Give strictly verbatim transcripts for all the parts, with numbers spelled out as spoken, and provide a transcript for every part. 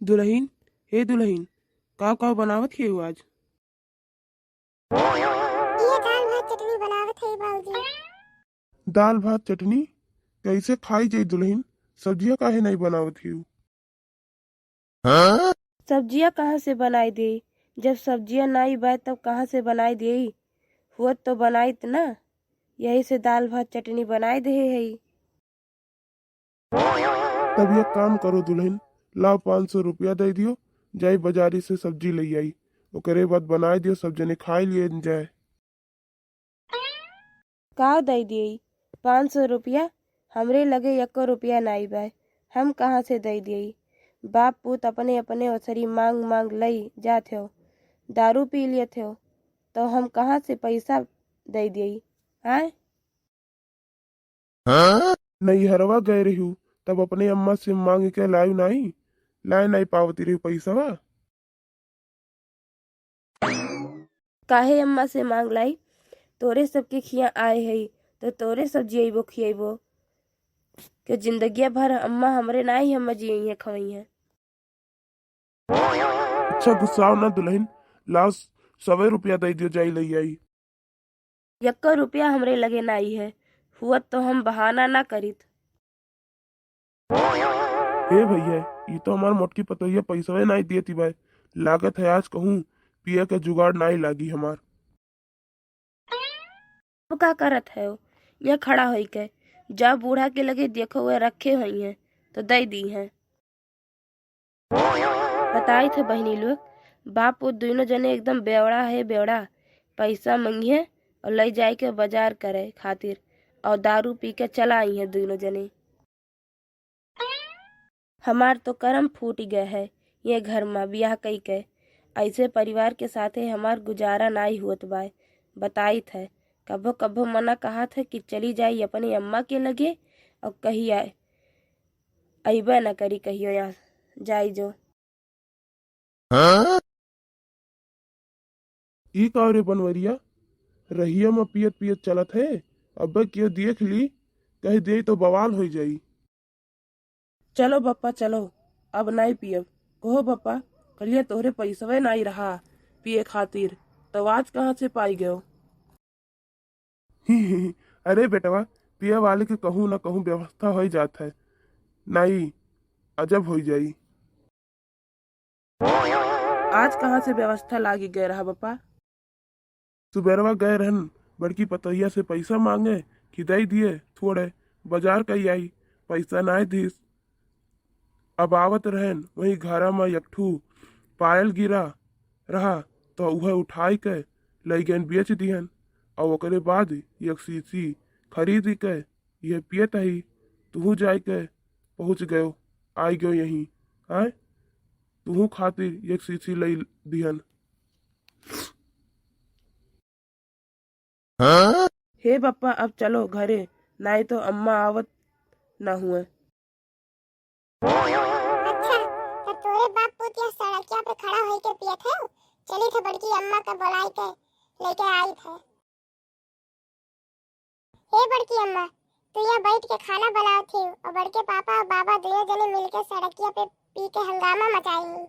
दुलहिन, हे दुलहिन, का का बनावत हियू आज? ये दाल भात चटनी बनावत है बाबूजी। दाल भात चटनी कैसे खाई जाई दुलहिन? सब्जिया काहे नहीं बनावत हियू? सब्जिया कहाँ से बनाई देई? जब सब्जिया नाई बाय तब कहाँ से बनाई देई? हुअत तो बनाइत ना, यही से दाल भात चटनी बनाई देहे हई। तब एक काम करो दुलहिन, लाओ पाँच सौ रुपया दे दियो, जाई बाजारी से सब्जी ले आई, ओकरे बाद बनाई दियो, सब जने खाई लिए जाए। का दे दिए? पाँच सौ रुपया? हमरे लगे एको रुपया नाई बा, हम कहाँ से दे दिए? बाप पूत अपने अपने ओसरी मांग मांग लई जात हो, दारू पी लेत हो, तो हम कहाँ से पैसा दे दिए? आय? नैहरवा गए रहू, तब अपने अम्मा से मांग के लायू नाई, लाए नाई पावती रहू पैसवा। काहे अम्मा से मांग लाई? तोरे सबके खिया आए हई, तो तोरे सब जियबो खियबो। के जिंदगिया भर अम्मा हमरे नाई, अम्मा जियई है, खवई है। अच्छा गुस्साओ ना दुलहिन, लाओ सवे रुपया दे दियो, जाई ले आई। यक्को रुपया हमरे लगे नाई है, हुअत तो हम बहाना ना करित। हे भैया, ई तो हमार मोटकी पतोहिया पैसवे नाई दियती बाय, लागत है आज कहूँ पिए के जुगाड़ नाई लागी हमार। अब का करत है? ये खड़ा होई के जा बूढ़ा के लगे, देखो वे रखे होई हैं तो दे दी हैं। बताई थे बहिनी लोग, बाप पूत दुइनो जने एकदम बेवड़ा है बेवड़ा, पैसा मंगिहे और ले जाए के बाजार करे खातिर और दारू पी के चला आई हैं दुइनो जने। हमार तो करम फूट गए है ये घर मा बियाह कई के। ऐसे परिवार के साथे हमार गुजारा नाई होत बाय। बताइत है, कभो कभो मना कहत है कि चली जाई अपने अम्मा के लगे, और कही आए, अइबे न करी कहियो यहाँ, जाई जो। ई का रे बनवरिया, रहिया में पियत पियत चलत है, अब्बे केहू देख ली, कह दे तो बवाल होई जाई। चलो बप्पा चलो, अब नाई पियब। कहो बप्पा, कलिया तोहरे पैसवे नाई रहा पिए खातिर, तो आज कहाँ से पाई गयो? अरे बेटवा, पिए वाले के कहूँ न कहूँ व्यवस्था होई जात है, नाई अजब होई जाई। आज कहाँ से व्यवस्था लागी गए रहा बप्पा? सुबेरवा गए रहन बड़की पतोहिया से पैसा मांगे कि दे दिए थोड़े, बाजार कई आई, पैसा नाय दिस। अब आवत रहन वही घरा में एक ठू पायल गिरा रहा, तो उहे उठाई के लई गएन बेच दिहन, और ओकरे बाद एक शीशी खरीद के ये पियत ही। तुहू जाए के पहुँच गयो, आई गयो यहीं, आय तुहू खातिर एक शीशी लई दिहन। हे बप्पा, अब चलो घरे, नाई तो अम्मा आवत ना हुए। अच्छा, तो तोरे बाप पूत या सड़किया पे खड़ा होई के पियत है? चली थे बड़की अम्मा का बुलाई के लेके आई थे। हे बड़की अम्मा, तू यहाँ बैठ के खाना बनावत ही और बड़के पापा और बाबा दोनों जने मिलके सड़किया पे पी के हंगामा मचाई ही।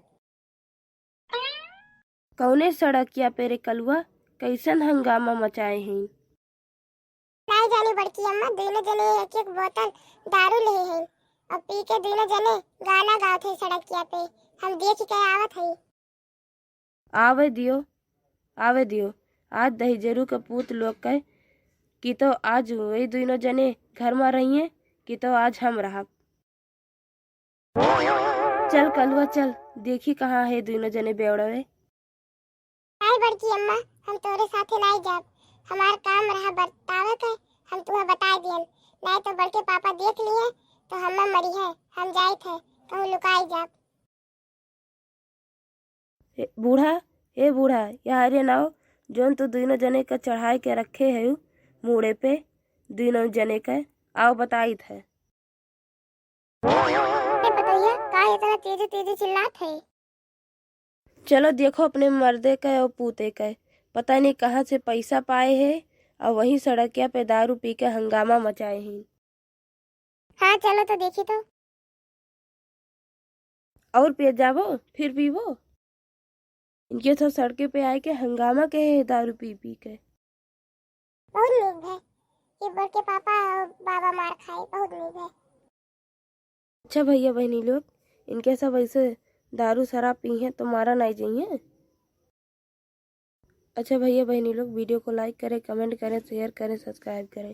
कौने सड़किया पे रे कलुआ, कैसन हंगामा मचाए हैं? नाई जानी बड़की अम्मा, दोनों जने एक एक बोतल दारू ले हैं और पी के दोनों जने गाना गावत हैं सड़किया पे, हम देख के आवत हैं। आवे दियो, आवे दियो। आज दहिजरू के पूत लोग के कि तो आज वही दुइनो जने घर मा रहिए कि तो आज हम रहब। चल कलुआ चल, देखी कहाँ है दुइनो जने बेवड़वे। आई बड़की अम्मा, हम तोरे साथे नाई जाब, हमार काम रहा बतावे के, हम तुहे बताए दियन, नाई तो बड़के पापा देख लिए तो हम्मा मरी है, हम जाइत है कहूँ लुकाई जाब। ए बूढ़ा, ए बूढ़ा, यहाँ रे नाव, जौन तू दुइनो जने का चढ़ाए के रखे है मूड़े पे, दुइनो जने का, आओ बताइत है। ए पतोहिया, का इतना तेजी तेजी चिल्लात है? चलो देखो अपने मर्दे का और पूते का, पता नहीं कहाँ से पैसा पाए है और वहीं सड़किया पे दारू पी के हंगामा मचाए हैं। हाँ, चलो तो देखी तो। और पिए जाबो, फिर पीबो। इनके सब सड़के पे आए के हंगामा के है दारू पी पी के। बहुत नीक है कि बड़के पापा और बाबा मार खाए, बहुत नीक है। अच्छा भैया बहनी लोग, इनके सब ऐसे दारू शराब पी हैं तो मारा नहीं जाइए। अच्छा भैया बहनी लोग, वीडियो को like करें, कमेंट करें, शेयर करें, सब्सक्राइब करें।